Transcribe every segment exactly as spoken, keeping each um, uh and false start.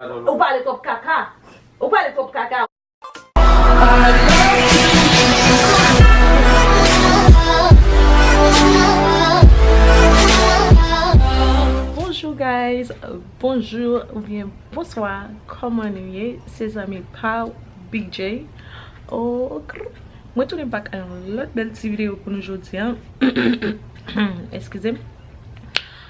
Ou pale twòp kaka. Ou pale twòp kaka. Bonjour guys, bonjour oubyen bonswa, kòman nou ye? Se zanmi pa w, B J. Oh, mwen tounen back ak yon lòt bèl ti videyo pou nou jodi a. Eskize m.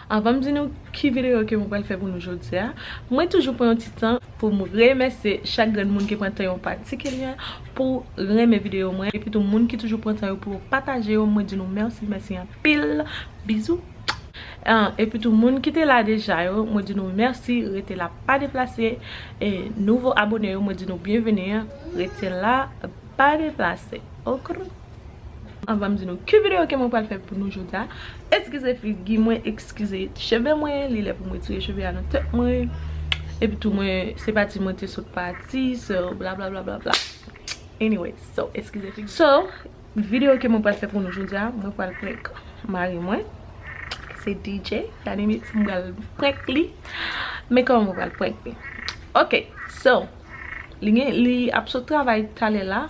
Anvan m di nou ki videyo ke mwen pral fè pou nou jodi a, mwen toujou pran yon ti tan pou m remèsye chak grenn moun ki pran tan yo patikilye pou renmen videyo mwen, epi tou moun ki toujou pran tan yo pou yo pataje yo, mwen di nou mèsi, mèsi anpil, bizou. Ah, epi tou moun ki te la deja yo, mwen di nou mèsi, rete la, pa deplase. E nouvo abone yo, mwen di nou byenveni, rete la, pa deplase. Ok. Anvan m di nou ki videyo ke mwen pral fè pou nou jodi a. Eskize figi mwen, eskize cheve mwen, li lè pou m retire cheve a nan tèt mwen. Epi tou mwen, se pati mwen te sot pati, so bla bla bla bla bla. Anyway, so, eskize figi. So, videyo ke mwen pral fè pou nou jodi a, mwen pral prank mari mwen. Se D J, sa limit, mwen pral prank li. Men kòman mwen pral prank li? Ok, so, li gen, li ap sot travay talè la.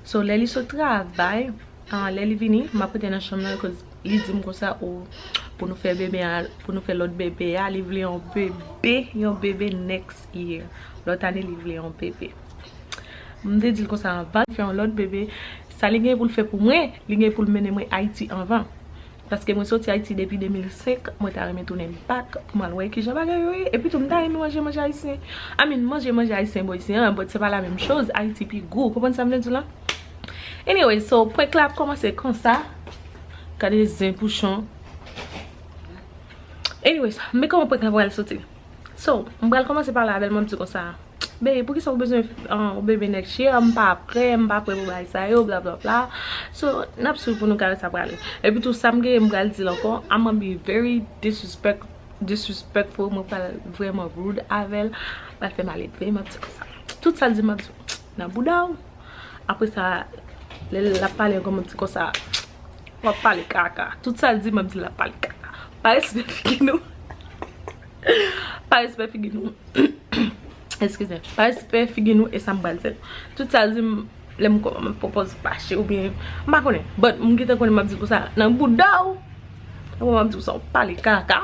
So, lè li sot travay, ah, lè li vini, m ap rete nan chanm nan, 'cause li di m konsa, ou, pou nou fè bebe a, pou nou fè lòt bebe a, li vle yon bebe, yon bebe next year. Lòt ane, li vle yon bebe. M te di l konsa anvan, fè yon lòt bebe. Sa li gen pou l fè pou mwen, li gen pou l mennen mwen Ayiti anvan. Paske mwen soti Ayiti depi de mil senk, mwen ta renmen tounen back pou m al wè kijan bagay yo ye. Epi tou, m ta renmen manje manje ayisyen. I mean, manje manje ayisyen bò isi an, but se pa la menm choz. Ayiti pi gou. Ou konprann sa m vle di w la? Anyway, so, prank la ap kòmanse konsa. Gade zen pouchon. Anyways, men kòman prank la pral soti. So, m pral kòmanse pale avè l, mwen di konsa, "Babe, poukisa ou bezwen, ah, yon bebe next year? M pa prè, m pa prè pou bagay sa yo, bla bla bla." So, n ap swiv pou nou ka wè sa prale. Epi tou, sa m genyen, m pral di l ankò, I'm gonna be very disrespect, disrespectful, mwen pral vrèman rude avè l, m pral fè maledve, m ap di konsa. Tout sa l di, m ap di, "Nan bouda w." Apre sa, lè l ap pale ankò, m ap di konsa, "W ap pale kaka." Tout sa l di, m ap di l ap pale kaka. Pa respè figi nou. Pa respè figi nou. Eskize. Pa respè figi nou e sa m pral di l. Tout sa l di m, lè m kò-, m pwopòz fache oubyen, m pa konnen. But m gentan konnen m ap di l konsa, "Nan bouda w." Apre m ap di konsa, "W ap pale kaka."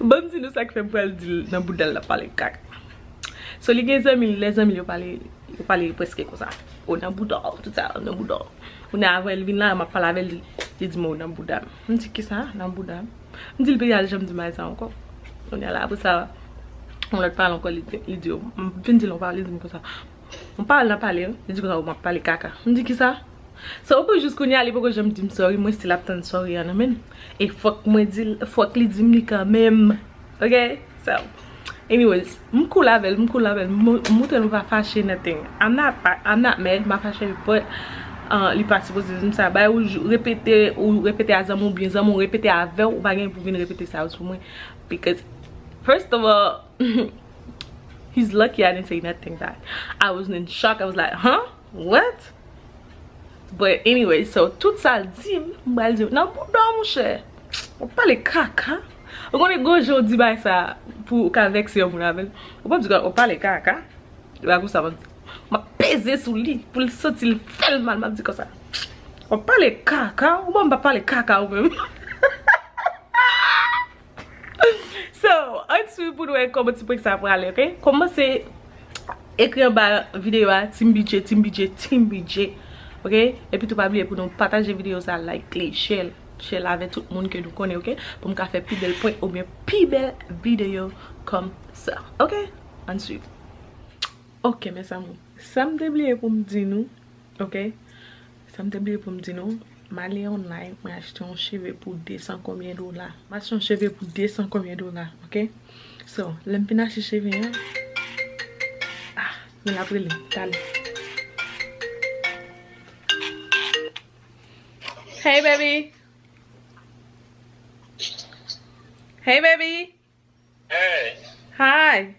Ban m di nou sa k fè m pral di l nan bouda l l ap pale kaka. So, li gen zanmi l, lè zanmi l yo pale, yo pale prèske konsa. "O nan bouda w, tout sa, o nan bouda w." Kounye a, avan l vin la, m ap pale avè l, li, li di m, "O nan bouda m." M di, "Kisa? Nan bouda m?" M di l, "Peyi a, l janm di m bagay sa ankò." Kounye a la, apre sa, yon lòt pale ankò, li di, li di, m vin di l yon pawòl, li di m konsa, yon pawòl nan pale, li di konsa, "O, m ap pale kaka." M di, "Kisa?" So, pou jis kounye a, li poko janm di m sorry, mwen still ap tann sorry an nan men l. E fòk mwen di l, fòk li di m li kanmenm. Ok? So, anyways, m cool avè l, m cool avè l, m, m montre l m pa fache nothing. I'm not, I'm not mad, m pa fache, but, uh, li pa sipoze di m sa. Bay ou jou-, repete, ou repete a zanmi w, oubyen zanmi w repete avè w, ou pa gen pou vin repete sa yo sou mwen. Because, first of all, he's lucky I didn't say nothing back. I was in shock, I was like, "Huh? What?" But anyway, so, tout sa l di m, m pral di w, "Nan bouda w, monchè. W ap pale kaka." Ou konnen gwo jan w di bagay sa pou w ka vèkse yon moun avè l. Ou p ap di, "W ap pale kaka." E pa konsa m ap di. M ap peze sou li pou l santi l fè l mal, m ap di konsa, "W ap pale kaka, ou ban m pa pale kaka ou menm." So, ann swiv pou nou wè kòman ti prank sa prale, ok? Kòmanse ekri anba videyo a, Team B J, Team B J, Team B J, ok? Epi tou pa bliye pou nou pataje videyo sa, like li, share l, share l avè tout moun ke nou konnen, ok? Pou m ka fè pi bèl prank oubyen pi bèl videyo kòmsa, ok? Ann swiv. Ok, mes amours. Sa m te bliye pou m di nou, ok? Sa m te bliye pou m di nou, m ale online, mwen achte yon cheve pou de san konbyen dola. M achte yon cheve pou de san konbyen dola, ok? So, lè m fin achte cheve an, ah, men l ap rele m, talè. Hey, baby. Hey, baby. Hey. Hi.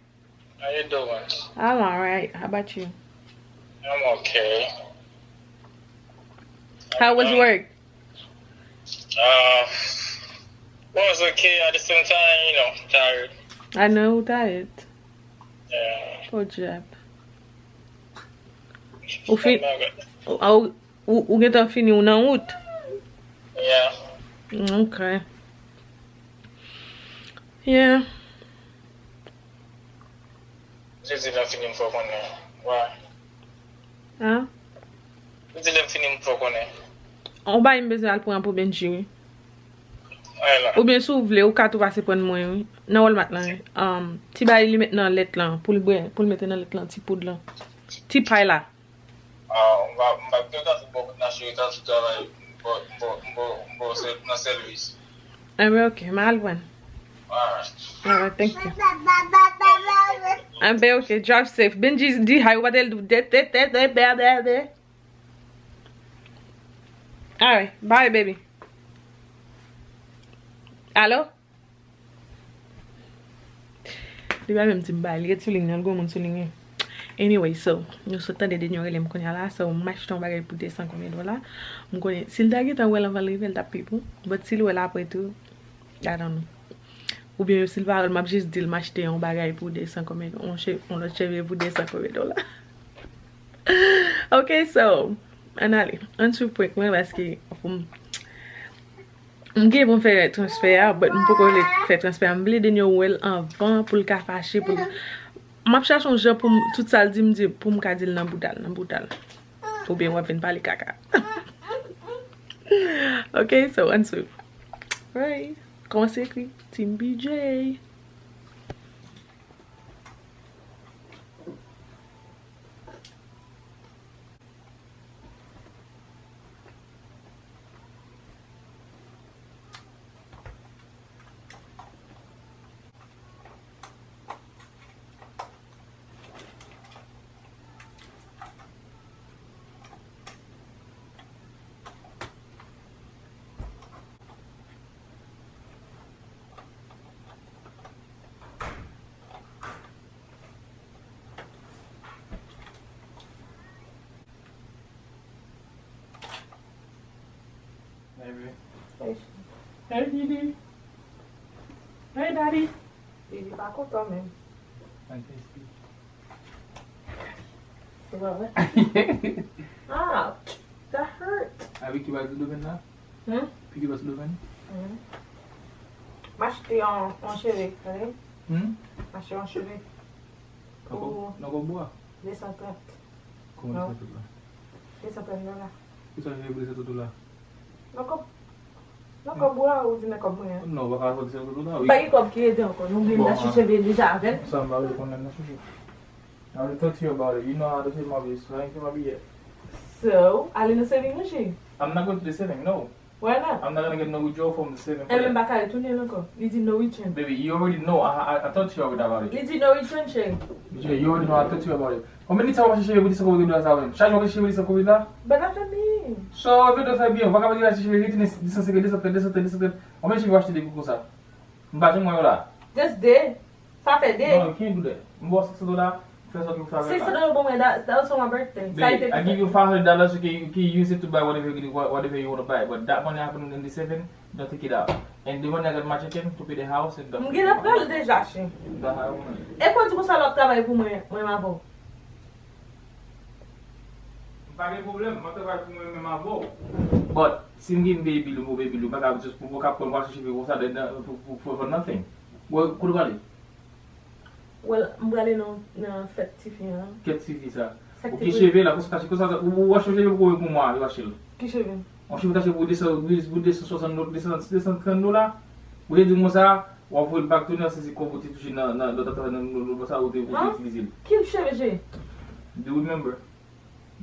How you doing? I'm all right. How about you? I'm okay. How was work? Uh, was okay at the same time, you know, tired. A nan wout a yèt. Podyab. Ou fin, ou, ou, ou, ou gentan fini, ou nan wout? Yeah. Ok. Yeah. Jezi lè fini m fè w konnen. Why? Hein? Jezi lè fini m fè w konnen. On bagay m bezwen al pran pou Benji, wi. Oubyen si w vle, ou ka tou pase pran mwen, wi. Nan Walmart lan, wi. Um, ti bagay li met nan lèt lan, pou l bwè, pou l mete nan lèt lan, ti poud lan. Ti pay la. Ah, m va, m va byen gade bò kote nan cheri ta sou travay. M bò, m bò, m bò, m bò sè-, nan sèvis. Enben, ok, m al pran. Alright. Alright, thank you. Enben, ok, drive safe. Benji di hi, ou pa te l di de, de, de, de, de, de, de. Alright, bye, baby. Alo? Li pa menm di m bye, li ret sou liy nan, li gon moun sou liy li. Anyway, so, nou sot tande Daniel rele m kounye a la, so, m achte yon bagay pou de san konbyen dola. M konnen, si l ta gentan wè l anvan l rive, l t ap pi bon. But si l wè l apre tou, I don't know. Oubyen si l pa wè l, m ap jis di l m achte yon bagay pou de san konbyen, yon che-, yon lòt cheve pou de san konbyen dola. Ok, so, ann ale. Ann swiv prank mwen, paske, m, m gen pou m fè transfè a, but m poko vle fè transfè a. M vle Daniel wè l anvan pou l ka fache, pou l, m ap chache yon jan pou m, tout sa l di m, di, pou m ka di l nan bouda l, nan bouda l. Oubyen w ap vin pale kaka. Ok, so, ann swiv. Alright. Kòman se ekri? Team B J. Baby. Hey, Didi. Hey, Daddy. Didi pa kontan menm. Thank you. Ouch, that hurt. A Vicky pa sou domèn la? Hmm? Vicky pa sou domèn? Hmm. M achte yon, yon cheve, tande? Hmm? M achte yon cheve. Nan kòb, nan kòb ou a? De san trant. Kòman de san trant la? De san trant dola. Kisa cheve de san trant dola? Nan kòb, nan kòb ou a, ou di nan kòb mwen an? Non, ou pa ka fè de san trant dola, wi. Pa gen kòb ki rete ankò. Nou oubli m nan cheve deja avè l. Sa m pa vle konnen nan cheve. I will talk to you about it. You know how to pay my bills, so I ain't pay my bill yet. So, ale nan saving manje. I'm not going to the saving, no. Why not? I'm not gonna get no withdrawal from the saving for that. Enben m pa ka retounen l ankò. Li di no return. Baby, you already know. I, I, I talked to you already about it. Li di no return, cheri. Baby, you already know I talked to you about it. Konbyen tan w ap chache cheve pou de san konbyen dola sa menm? Chak jou w ap chache cheve de san konbyen dola? But I mean. So, if you don't fè byen, ou pa ka mande achte cheve, rete de san senkant, de san trant, de san trant, de san trant. Konbyen cheve w achte depi konsa? M pa janm wè yo la. Just de. Sa fè de. No, you can't do that. M ba w senk san dola, fè sa w vle fè avè l la. Senk san dola pou mwen, that, that was for my birthday. Sa rete pou fè. Babe, I give you five hundred dollars, you can, you can use it to buy whatever you, whatever you wanna buy, but that money happening in the saving, don't take it out. And the money I got my chicken to pay the house and the. M gentan pran l deja, cheri. That's how I want it. E kòman di konsa l ap travay pou mwen, mwen m avè w? M pa gen pwoblèm, m ap travay pou mwen menm avè w. But, si m gen peye bil ou, m peye bil ou, m pa ka just pou, pou ka pran m achte cheve konsa, then, uh, pou, pou, pou, for nothing. Bon, kote w prale? Well, m prale nan, nan fèt tifi an. Kèt tifi sa? Ou ki cheve la, konsa, konsa, ou, ou achte cheve pou konbyen pou mwa, ou achte l? Ki cheve? Yon cheve ou t achte pou de san, pou de san swasant, de san, de san trant dola. Ou te di m konsa, w ap voye l back to nan sezi kòb ou te touche nan, nan, nan, nan, nan, nan, nan sa ou te, ou te itilize l. Ki cheve, cheri? Do you remember?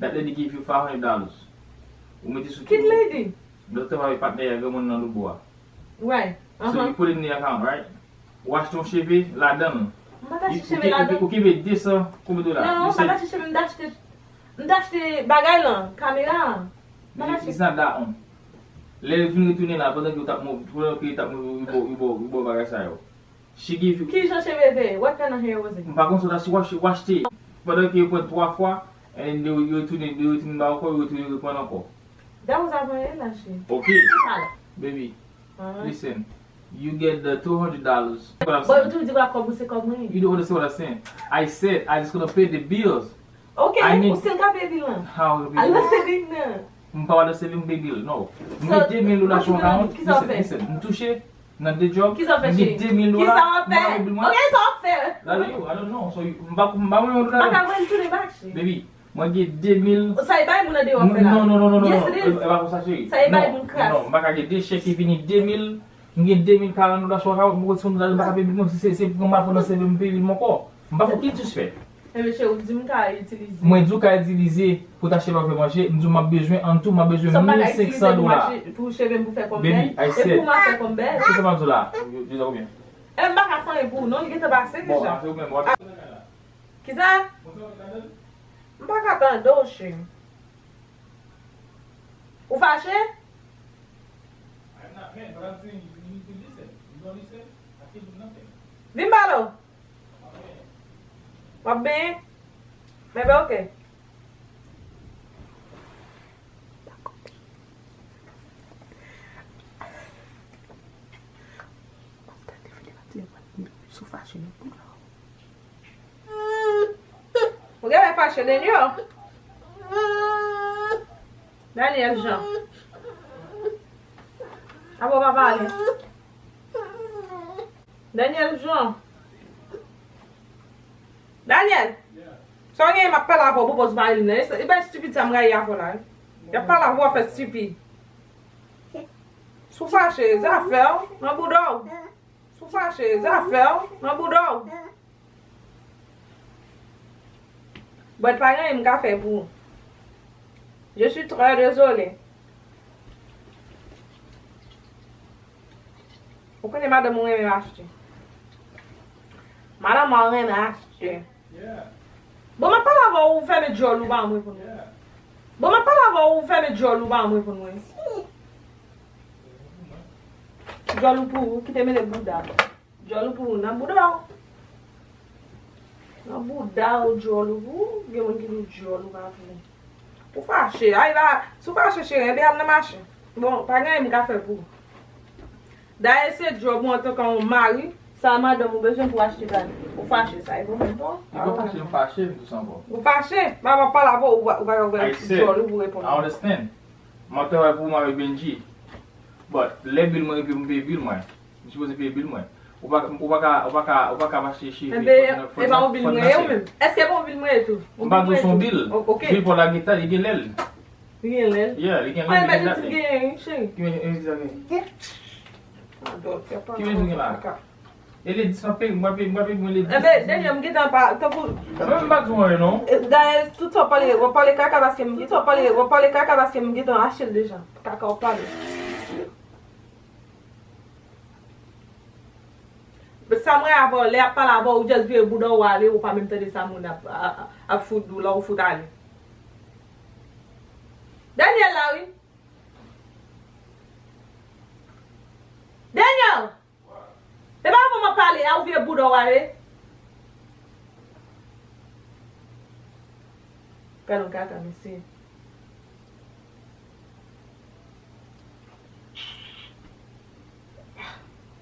That lady gave you five hundred dollars. Ou mete sou. Ki lady? Doktè pa patnè a, granmoun nan Lobò a. Right. So you put it in the account, right? Ou achte yon cheve ladan l. M pa t achte cheve ladan. Ou kenbe de san konbyen dola? Non, m pa t achte cheve, m t achte, m t achte bagay lan, kamera a. M pa t achte. It's not that one. Lè l vin retounen la, pandan ke yo t ap move, pandan ke yo t ap move, yo ba w, yo ba w, yo ba w bagay sa yo. She give you. Ki jan cheve te ye? What kind of hair was it? M pa konn sa w ta si w achte, w achte. Pandan ke yo pran twa fwa, and then yo, yo retounen, yo retounen ba w ankò, yo retounen reprann ankò. That was avan yè la, cheri. Ok. Baby, listen. You get the two hundred dollars. What I'm But saying? You do that kòb ou se kòb mwen. You don't understand what I'm saying. I said I just gonna pay the bills. Ok, I need ou still ka peye bil lan. How will we Al pay? Lanse bil nan. M pa wale se bil, m peye bil. No. M So, gen de mil dola what you sou gonna account. Do? Kisa w Listen, fè? Listen. M touche nan de job. Kisa w fè, M gen cheri? De mil dola. Kisa w ap fè? M pa peye bil mwen. Ok, sa w ap fè? Lalo, I don't know. So, m pa, m pa mwen yon dola. M pa ka voye l tounen bak, cheri. Baby, mwen gen de mil. Sa e bay moun nan deyò fè la. No, no, no, no, no. Yes, it is. E pa konsa, cheri. Sa e bay moun kras. No, no, m pa ka gen de chèk ki vini de mil. M gen de mil karant dola sou akawont, m wè se yon dola, m pa ka peye bil mwen, se, se, se pou m aprann nan seve m peye bil mwen ankò. M pa fouki disrespect. Enben, cheri, ou di m ka itilize. Mwen di w ka itilize pou t achte pa fè manje, m di w m ap bezwen, an tou, m ap bezwen mil senk san dola. Pou cheve m pou fè kòm bèl. Baby, I said. E pou m ap fè kòm bèl. Kisa m ap di w la? Yo, yo, yo, konbyen? Enben, m pa ka fè anyen pou ou, non, li gentan pase deja. Bon, ap fè ou menm, w ap Kisa? M pa ka tande w, cheri. Ou fache? Vin pale w. W ap benyen? Bebe, ok. Sou fache, non? Ou genlè fache, Daniel. Daniel Jean. Apa w pa pale? Daniel Jean. Daniel! Sa w genyen, m ap pale avè w, pwopoz mari m nan. E, e bay estipid sa m rayi avè w la, wi. Y ap pale avè w, w ap fè estipid. Si w fache, zafè w nan bouda w. Si w fache, zafè w nan bouda w. But pa gen anyen m ka fè pou ou. Je suis très désolée. Ou konnen madanm ou renmen achte. Madanm ou renmen achte. Bon, m ap pale avè w, ou fèmen djòl ou pa m reponn mwen. Bon, m ap pale avè w, ou fèmen djòl ou pa m reponn mwen. Djòl ou pou ou, kite mele bouda. Djòl ou pou ou nan bouda w. Nan bouda w, djòl ou pou ou, gen moun ki di w djòl ou pa pou ou. Ou fache, ay la, si w fache cheri, enben al nan mache. Bon, pa gen anyen m ka fè pou ou. Dayè se djòb ou antanke yon mari, sa madanm ou bezwen pou achte ba li. Ou fache, sa e pwoblèm pa w. M pa fache, m fache, m tou sanpò. Ou fache, m ap pale avè w, ou pa, ou pa ka ouvè djòl ou pou reponn mwen. I understand. M ap travay pou mwen avèk Benji. But, lè bil mwen rive, m peye bil mwen. M sipoze peye bil mwen. Ou pa, ou pa ka, ou pa ka, ou pa ka mache cheve. Enben, e pa yon bil mwen ye ou menm? Èske e pa yon bil mwen ye tou? M pa di w se yon bil. Bil pa w la gentan, li gen lè l. Li gen lè l? Yeah, li gen lè l, li gen dat li. Ki men, ki men sa gen? Ki men sa gen la? E lè di sa pe, mwen pe, mwen pe, mwen lè di. Enben, Daniel, m gentan pa, tankou. Mwen m pa di w anyen non. Dayè, tout sa w pale, w ap pale kaka paske m, tout sa w pale, w ap pale kaka paske m gentan achte l deja. Kaka w ap pale. Sa mwen avè w, lè y ap pale avè w, ou just vire bouda w ale, ou pa menm tande sa moun ap, ap, ap fout di w la, ou fout ale. Daniel la, wi. Daniel! E pa avè w m ap pale a, ou vire bouda w ale. Gad yon kaka, mesye.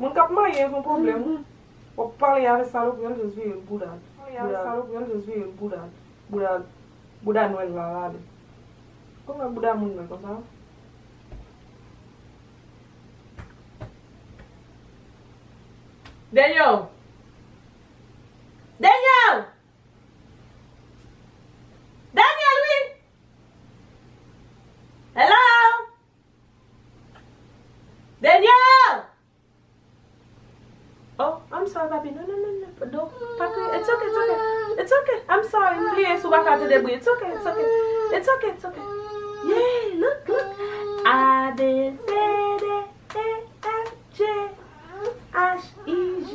Moun k ap marye yon pwoblèm. W ap pale avè salopri an, l just vire l bouda l. Pale avè salopri an, l just vire l bouda l. Bouda l. Bouda nwè l la, l ale. Kòman bouda moun nwè konsa? Daniel! Daniel! Daniel, wi! Hello? Daniel! Oh, I'm sorry, papi. No, no, no, no. Don't, pa kriye. It's okay, it's okay. It's okay. I'm sorry. M bliye si w pa ka tande bri. It's okay, it's okay. It's okay, it's okay. Yeah, look, look. A, B, C, D, E, F, G, H, I, J, K.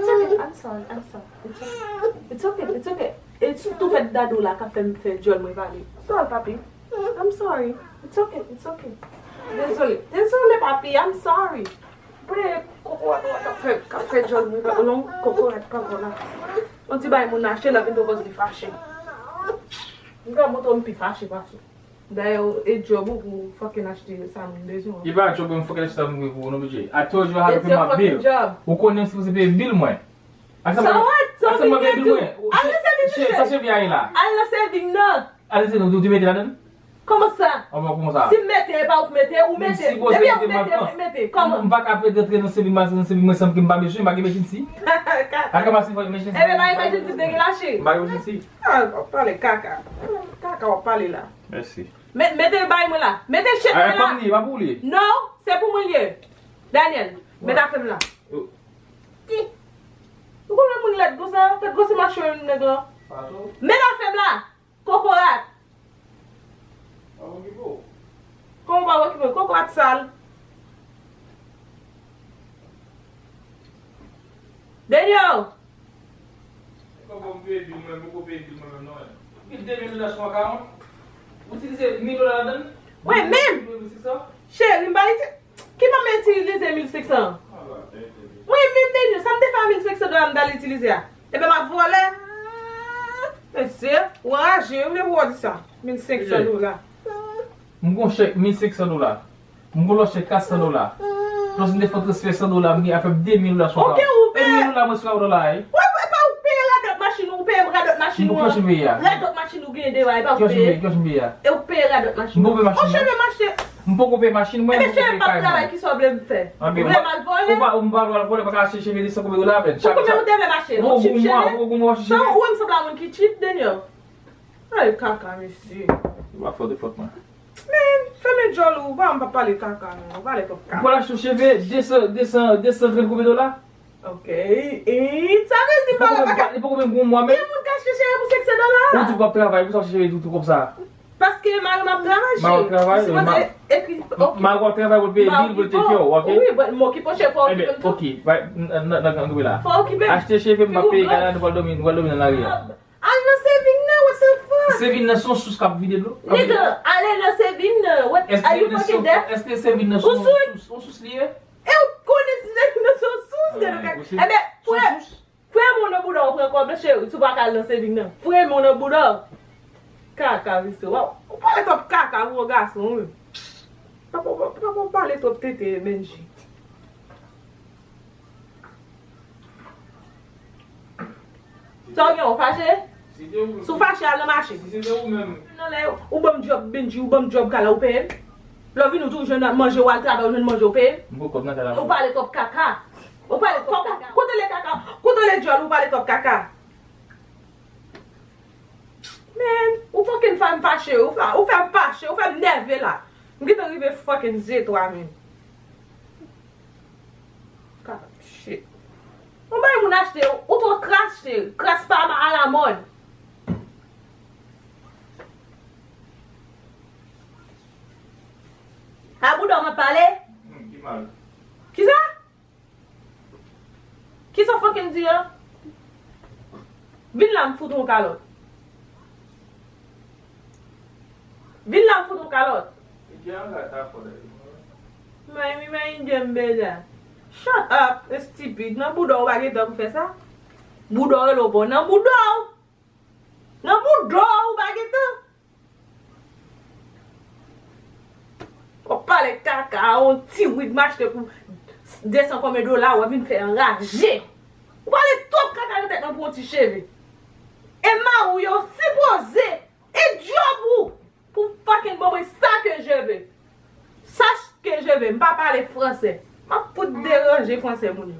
It's okay. I'm sorry, I'm sorry. It's okay. It's okay, it's okay. E toupèt dada w la k ap fè m fè djòl mwen pale. Sorry, papi. I'm sorry. It's okay, it's okay. Dezole. Dezole, papi. I'm sorry. Premye kokorat w k ap fè, k ap fè djòl mwen pale. Non, kokorat pa bon la. On ti bay moun achte la vin pran pòz li fache. M ka montre w m pi fache pase w. Dayè, e djòb ou pou fucking achte sa moun bezwen. E pa djòb mwen fucking achte sa moun bezwen pou non, bidjè. I told you I have to pay my bill. Ou konnen m sipoze peye bill mwen. Sa what? Sa w vin gen tou? Al nan saving nan. Sa cheve a ye la. Al nan saving nan. Al nan saving nan, ou te mete ladan l? Kòman sa? Anvan kòman sa? Si m mete, e pa ou k mete, ou mete. Depi ou mete, ou mete. Kòman? M pa ka pede antre nan saving nan, nan saving mwen san ke m pa bezwen, m pa gen emergency. Kaka. Kaka pa se fò emergency. Ebyen pa emergency, m te gen lache. M pa gen emergency. Ah, w ap pale kaka. Kaka w ap pale la. Mèsi. Mete bay mwen la. Mete chèk mwen la. Ay, pa pou li, pa pou li. Non, se pou mwen li ye. Daniel, mete afè m la. Ti. Ou konnen moun lèd konsa, fèt gwo se mache yon nèg lan. Mete afè m la. Kokorat. Kòman w pa okipe w? Kokorat sal. Daniel. E pa bon m peye bil mwen, m poko peye bil mwen menm non. Bil de mil dola sou akawont. Ou itilize mil dola ladan l? Wi, men. Cheri, m pa itilize. Ki ban m itilize mil senk san an? Mwen menm Daniel, sa m te fè a mil senk san dola m t al itilize a? Ebyen m ap vòlè? Mesye, ou anraje, ou vle pou w di sa? Mil senk san dola. M gon chèk mil senk san dola. M gon lòt chèk kat san dola. Lòt m te fè transfè san dola, m gen afè de mil dola sou akawont. Ok, ou peye. E mil dola mwen sou akawont la, wi. Wi, wi, e pa ou peye radòt machin ou, ou peye radòt machin ou an. Radòt machin ou gen deyò a, e pa ou peye. Ki machin m peye a? E ou peye radòt machin ou. M poko peye machin mwen. Monchè, men mache. M poko peye machin mwen, m poko peye kay mwen. Ebyen cheve pa travay, kisa w vle m fè? Ou vle m al vòlè? Ou pa, ou pa vle al vòlè, pa ka achte cheve de san konbyen dola, men. Chak, chak. Ou konbyen ou te vle m achte? Yon chip cheve? Ou gon chip cheve? Sa ou wè m sanble a moun ki chip, Daniel? Ay, kaka, mesye. Se pa fòt ou, fòt mwen. Men, fèmen djòl ou, ou pa, m pa pale kaka, non. Ou pale twòp kaka. Ou pral achte yon cheve de san, de san, de san trant konbyen dola? Ok. E, sa vle di m pa. Li poko menm gon mwa menm. Gen moun k achte cheve pou senk san dola. Ou di w p ap travay, pou sa w achte cheve tou, tou kòb sa? Paske mari m ap travay, cheri. Mari w ap travay, wi. Mari w ap travay pou l peye bil, pou l take care w, ok? Wi, bon, m okipe w, cheri, fò w okipe m tou. Ebyen, ok, n, n, n, n, n, la. Fò w okipe m. Achte cheve, m p ap peye, gade, nou pral dòmi, nou pral dòmi nan lari a. Al nan saving nan, what the fuck? Saving nan se yon sous k ap vide dlo? Nigga, ale nan saving nan, what, are you fucking deaf? Èske saving nan se yon sous, yon sous li ye? E ou konnen si saving nan se yon sous, gade kaka. Ebyen, frè, frè m nan bouda w pran kòb nan, cheri, si w pa ka al nan saving nan. Frè m nan bouda w. Kaka, mesye, w ap, ou pale twòp kaka pou yon gason, wi. Pa, pa, pa, pa pale twòp tete, Benji. Sa w gen, ou fache? Si w fache, al nan mache. Nan lè ou ban m djòb, Benji, ou ban m djòb kay la, ou peye m? Lè w vini, ou toujou jwenn manje, w al travay, ou jwenn manje, ou peye m? M pran kòb nan kay la. Ou pale twòp kaka. Ou pale twòp kaka. Kote le kaka? Kote le djòl, ou pale twòp kaka. Man, ou fucking fè m fache, ou fè, ou fè m fache, ou fè m nève la. M gentan rive fucking zetwa, man. God, shit. Ou bay moun achte, ou twò kras, cheri. Kras pa a la mòd. A bouda w m ap pale? Hmm, ki mal? Kisa? Kisa w fucking di an? Vin la m fout ou yon kalòt. Vin la m fout ou yon kalòt. May mi may djembe la. Shut up, estipid. Nan bouda w ou pa gen tan pou fè sa. Bouda w rele w bon. Nan bouda w. Nan bouda w ou pa gen tan. W ap pale kaka, yon ti wig m achte pou de san konbyen dola, w ap vin fè anraje. Ou pale twòp kaka nan tèt mwen pou yon ti cheve. E mari w yo sipoze, e djòb ou, pou fucking ban mwen sa ke je veux. Sa ke je veux, m pa pale fransè. M ap fout deranje fransè moun yo.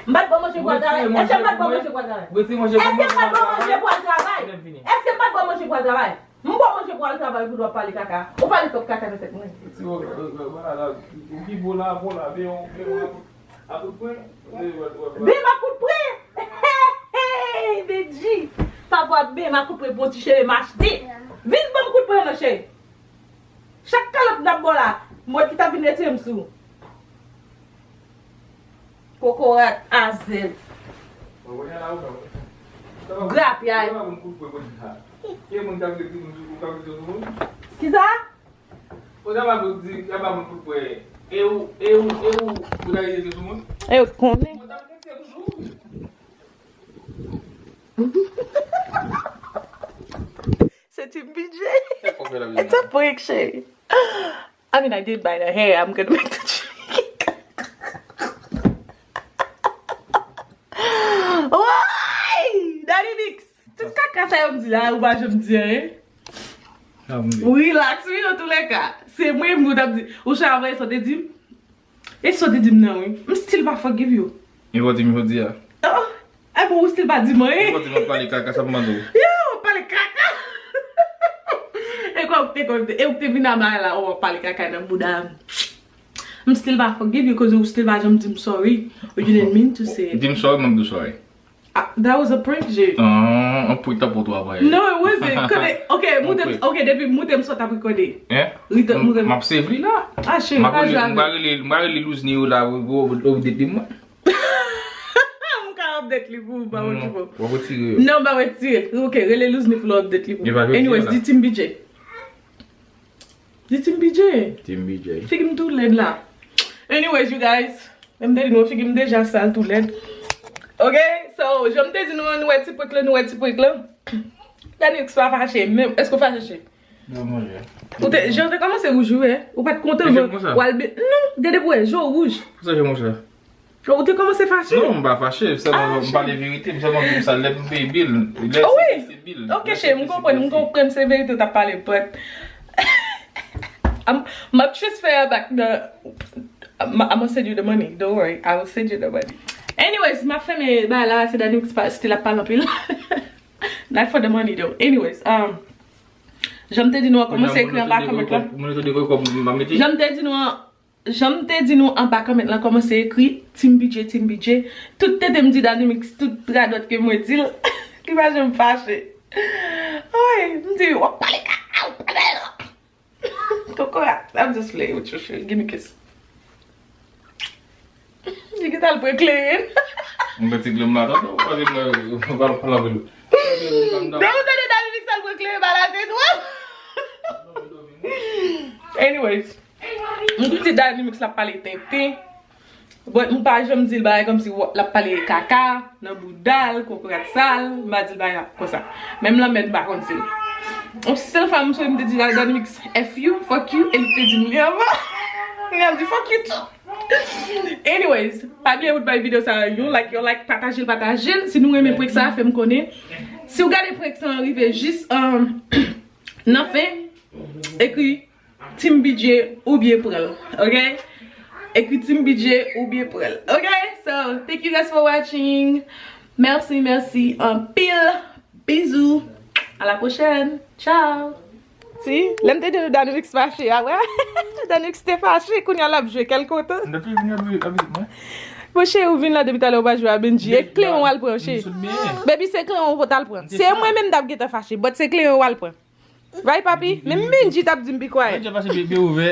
M pa t ba w manje pou al travay. Èske m pa t ba w manje pou al travay? Èske m pa t ba w manje pou al travay? Èske m pa t ba w manje pou al travay? M ba w manje pou al travay pou w ap pale kaka. Ou pale twòp kaka nan tèt mwen. Ou pi bo la, bo la, men yon, men yon akout, akout pwen. Ben m akout pwen. Hey, hey, Benji. Papa ben m akout pwen pou yon ti cheve m achte. Vin ban m kout pwen non cheri. Chak kalòt n ap ba w la, m wè ki t ap vin retire m sou ou. Kokorat azèl. Grapyay. Kisa? E ou, e ou, e ou, ou ta rete sou moun? E ou konnen. Se ti bidjè. It's a prank, cheri. I mean, I did buy the hair. I'm gonna make the tree. Why? Daddy Mix. Tout kaka sa yo m di la, ou pa janm di anyen. Relax, wi, nan tou lè ka. Se mwen menm ou t ap di. Ou chak avoye sa w te di m. E sa w te di m nan, wi. M still pa forgive you. E w di m jodi a. Oh, e bon, ou still pa di m anyen. E w di m ap pale kaka, sa m mande w. Yo, w ap pale kaka. E kwa ou te konn, e ou te vin a bay la, w ap pale kaka nan bouda m. M still pa forgive you, 'cause ou still pa janm di m sorry. Or you didn't mean to say it. Di m sorry, m ap di w sorry. Ah, that was a prank, Jay. Ah, an prank ta pou travay. No, it wasn't. Kote, ok, moute m, ok, depi moute m sot ap rekòde. Hein? Rita, moute m. M ap save li la. Ah, cheri, pa jwe avèk. M pa rele, m pa rele Louzny yo la, ou, ou, ou update li mwen. M ka update li pou ou, pa wè ki fò. W ap retire yo. Non, m pa retire. Ok, rele Louzny pou l update li pou ou. Anyways, di Team B J. Di Team B J. Team B J. Figi m tou lèd la. Anyways, you guys, menm te di nou figi m deja sal tou lèd. Ok, so, jan m te di nou an, nou wè ti prank la, nou wè ti prank la. Danix pa fache, menm, èske w fache, cheri? Non, manje. Ou te, jan te kòmanse wouj, wi, ou pa t kontan, w al byen, non, gade pou wè, je w wouj. Pou sa je w wouj la? Ou te kòmanse fache? Non, m pa fache, sèlman m pale verite, m sèlman di sa lè m peye bil. Lè se bil. Ok, cheri, m konprann, m konprann se verite w t ap pale, but m ap transfer back the, I'm gonna send you the money, don't worry, I will send you the money. Anyways, m ap fèmen bagay la, se Danix pa, still ap pale anpil. Not for the money though. Anyways, um, jan m te di nou an, kòmanse ekri anba comment la. Jan m te di nou an, Jan m te di nou anba comment lan, kòmanse ekri Team B J, Team B J. Tout tete m di Danimix, tout radòt ke mwen di l, li pa janm fache. Oy, m di, w ap pale kaka, w ap pale. Kokorat, I'm just playing with you, cheri. Give me kiss. Li gentan al pran kleren. M mete kleren la, tande, w pa vin mwen, w pa pale anpil. Non, tande Danimix al pran kleren ba la tèt, w. Anyways. M di Danimix l ap pale tenten. But m pa janm di l bagay kòmsi l ap pale kaka nan bouda l, kokorat sal, m pa di l bagay konsa. Menm lanmèd m pa konn di l. Yon sèl fwa m sonje m te di Danimix F you, fuck you, e li te di m li anvan. Li ap di fuck you too. Anyways, pa bliye pou bay videyo sa yon like, yon like, pataje l, pataje l. Si nou renmen prank sa, fè m konnen. Si w gade prank sa rive jis, um, nan fen, ekri Team B J oubyen pran l, ok? Ekri Team B J oubyen pran l, ok? So, thank you guys for watching. Mèsi, mèsi anpil. Bizou. À la prochaine. Ciao. Si, lè m te di nou Danimix fache a, wè. Danimix te fache, kounye a l ap jwe, kèl kontan. Depi vin nan vizit mwen. Monchè, ou vin la depi talè ou pa jwe a Benji. E kleren w al pran, cheri. Baby, se kleren w pou t al pran. Se mwen menm t ap gentan fache, but se kleren w al pran. Right, papi? Menm Benji t ap di m be quiet. Mwen te pase bebe ouvè.